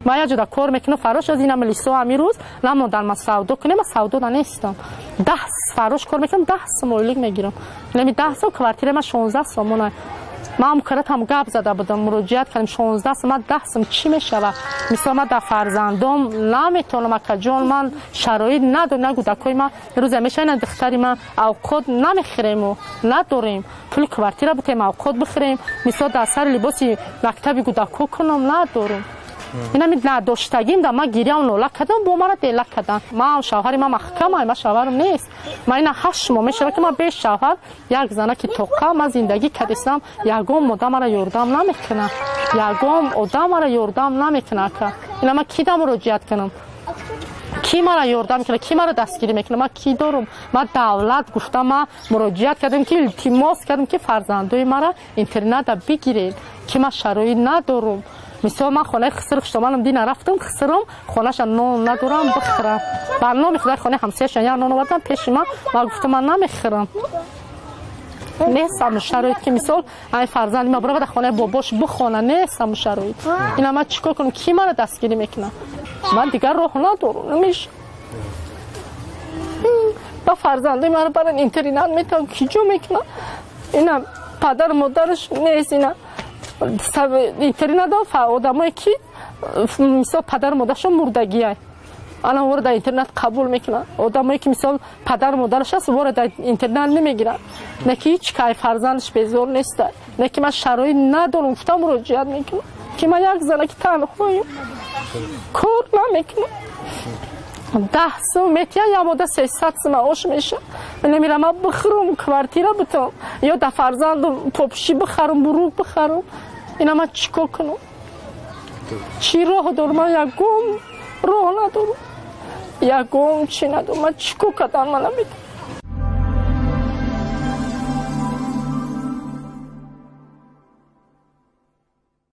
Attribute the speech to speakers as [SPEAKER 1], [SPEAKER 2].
[SPEAKER 1] Ман як ҷода кор мекунам, фарош аз инам лисо ҳамин рӯз намондан, ман савдо кунем, ман савдо нестам. 10 фарош кор мекунам, 10 сом ойлик мегирам. Нами 10 сом квартира ман 16 сомона. Ман каратам гап зада будам, муроҷиат кардам, 16 сом, ман 10 сом чӣ мешавад? Мисол ман дар фарзандом наметавонам, акаҷон, ман шароит надорам, на кӯдакои ман рӯзе мешавад, духтари ман авқот намехӯрему надорем. Пули квартира бутем, авқот бихӯрем, мисол дар сари либоси мактаби кӯдако кунам, надорем. Инами надоштагим да ман гирям нола кардам, бо мара дела кардам. Ман шавҳари ман маҳкама, ман шавҳарам нест. Ман ина 8 моҳ мешавад ки ман бе шавҳар як занаки тоқа ман зиндагӣ кардистам, ягон одам мара ёрдам намекунад. Ягон одам мара ёрдам намекунад ака. Ина ман ки да муроҷиат кунам? Ки мара ёрдам мекунад? Ки мара дастгирӣ мекунад? Ман ки дорум? Ман давлат гуфтам, ман муроҷиат кардам, ки илтимос кардам, ки фарзандои мара интерната бигиред, ки ман шароит надорум. Мисол ман хонаи хиср хуштоманам дина рафтам, хисрам хонаша нон надорам бихӯрам. Ба номи худои хонаи ҳамсояшон як нон овардам пеши ман, ман гуфтам ман намехӯрам. Нестам шароит ки мисол ай фарзанди ман барава дар хонаи бобош бихона, нестам шароит. Ина ман чикор кунам? Ки мара дастгирӣ мекунад? Ман дигар роҳ надорам, намешавад. Ба фарзандои мара баран интернат метавон киҷо мекунад? Ина падару модараш нест, ина интернат одамое ки мисол падару модарашон мурдагиай, ана вора дар интернат қабул мекунанд. Одамое ки мисол падару модараш аст, вора дар интернат намегиранд. Не ки ҳеҷ кай фарзандаш безор неста, не ки ман шароит надорам, гуфтам муроҷиат мекунам, ки ман як занаки танҳоем, кор намекунам. 10 сом метиҳам, як мода 300 сом маош мешавад. Намерам ман бихӯрам, квартира бутам, ё дар фарзандам попушӣ бихарам, бурук бихарам. Ина ман чӣ кор кунам? Чӣ роҳ дорам? Ман ягон роҳ надорам, ягон чӣ надорам. Ман чӣ кор кардан ман намедонам.